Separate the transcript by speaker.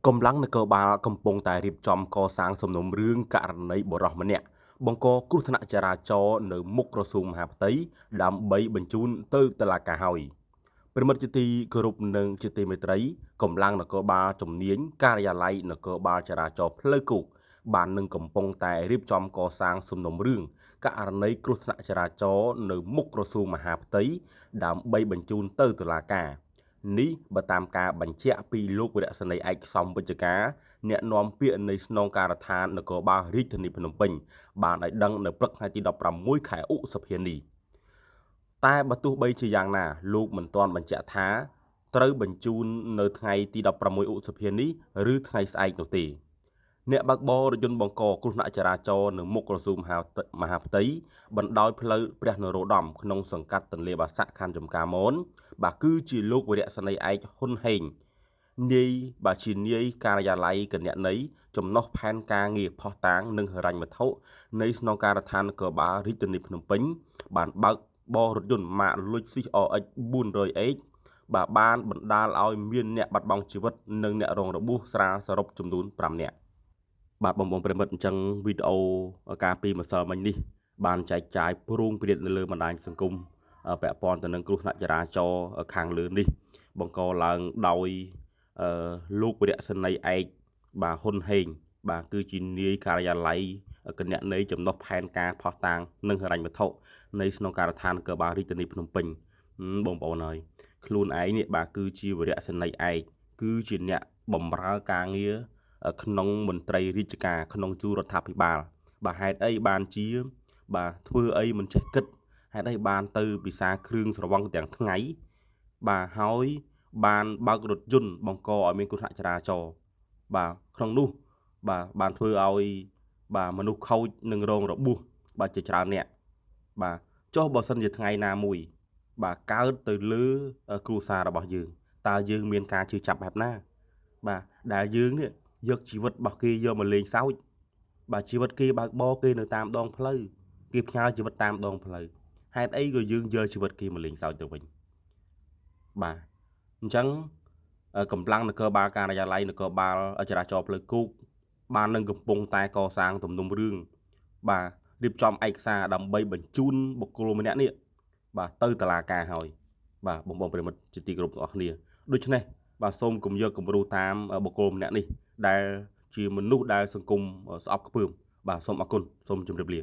Speaker 1: កម្លាំងនគរបាលកំពុងតែរៀបចំកសាងសំណុំរឿងករណីបុរសម្នាក់បង្កគ្រោះថ្នាក់ចរាចរណ៍នៅមុខក្រសួងមហាផ្ទៃដើម្បីបញ្ជូនទៅតុលាការហើយប្រិមិត្តជាទីគោរពនិងជាទីមេត្រីកម្លាំងនគរបាលជំនាញការិយាល័យនគរបាលចរាចរណ៍ផ្លូវគោកបាននឹងកំពុងតែរៀបចំកសាងសំណុំរឿងករណីគ្រោះថ្នាក់ចរាចរណ៍នៅមុខក្រសួងមហាផ្ទៃដើម្បីបញ្ជូនទៅតុលាការនេះបើតាមការបញ្ជាក់ពីលោកវរៈសេនីយ៍ឯកសំវិជ្ជការអ្នកនាំពាក្យនៃស្នងការដ្ឋាននគរបាលរាជធានីភ្នំពេញបានឲ្យដឹងនៅព្រឹកថ្ងៃទី16ខែឧសភានេះតែបើទោះបីជាយ៉ាងណាលោកមិនទាន់បញ្ជាក់ថាត្រូវបញ្ជូននៅថ្ងៃទី16ឧសភានេះឬថ្ងៃស្អែកនោះទេអ្នកបើកបររថយន្តបង្កគ្រោះថ្នាក់ចរាចរណ៍នៅមុខក្រសួងមហាផ្ទៃបណ្ដោយផ្លូវព្រះនរោត្តមក្នុងសង្កាត់ទន្លេបាសាក់ខណ្ឌចំការមនបាទគឺជាលោកវរៈសេនីយ៍ឯកហ៊ុនហេងនាយបាទជានាយការិយាល័យគណនេយ្យចំណុះផែនការងារភស្តុតាងនិងហិរញ្ញវត្ថុនៃស្នងការដ្ឋាននគរបាលរាជធានីភ្នំពេញបានបើកបររថយន្តម៉ាក Lexus RX 400H បាទបានបណ្ដាលឲ្យមានអ្នកបាត់បង់ជីវិតនិងអ្នករងរបួសស្រាលសរុបចំនួន5នាក់បាទបងប្អូនប្រិមិត្តអញ្ចឹងវីដេអូការពីម្សិលមិញនេះបានចែកចាយព្រោងព្រាតនៅលើបណ្ដាញសង្គមពាក់ព័ន្ធទៅនឹងគ្រោះថ្នាក់ចរាចរណ៍ខាងលើនេះបង្កឡើងដោយលោកវរៈសេនីយ៍ឯកបាទហ៊ុនហេងបាទគឺជានាយការិយាល័យគណនេយ្យចំណុះផែនការភស្តុតាងនិងហិរញ្ញវត្ថុនៃស្នងការដ្ឋាននគរបាលរាជធានីភ្នំពេញបងប្អូនហើយខ្លួនឯងនេះបាទគឺជាវរៈសេនីយ៍ឯកគឺជាអ្នកបម្រើការងារក្នុងមន្ត្រីរាជការក្នុងជួររដ្ឋាភិបាលបាទហេតុអីបានជាបាទធ្វើអីមិនចេះគិតហេតុអីបានទៅពិសាគ្រឿងស្រវឹងទាំងថ្ងៃបាទហើយបានបើករថយន្តបង្កឲ្យមានគ្រោះថ្នាក់ចរាចរណ៍បាទក្នុងនោះបាទបានធ្វើឲ្យបាទមនុស្សខូចនិងរងរបួសបាទជាច្រើនអ្នកបាទចុះបើសិនជាថ្ងៃណាមួយបាទកើតទៅលើគ្រួសាររបស់យើងតើយើងមានការជឿចាប់បែបណាបាទដែលយើងនេះយកជីវិតរបស់គេយកមកលេងសើចបាទជីវិតគេបើកបរគេនៅតាមដងផ្លូវគេផ្ញើជីវិតតាមដងផ្លូវហេតុអីក៏យើងយកជីវិតគេមកលេងសើចទៅវិញបាទអញ្ចឹងកម្លាំងនគរបាលការិយាល័យនគរបាលចរាចរណ៍ផ្លូវគោកបាននឹងកំពុងតែកសាងទំនុំរឿងបាទរៀបចំឯកសារដើម្បីបញ្ជូនបុគ្គលម្នាក់នេះបាទទៅតុលាការហើយបាទបងប្អូនប្រិមិត្តជាទីគោរពទាំងអស់គ្នាដូច្នេះបាទសូមកុំយកគំរូតាមបុគ្គលម្នាក់នេះដែលជាមនុស្សដែលសង្គមស្អប់ខ្ពើមបាទសូមអរគុណសូមជម្រាបលា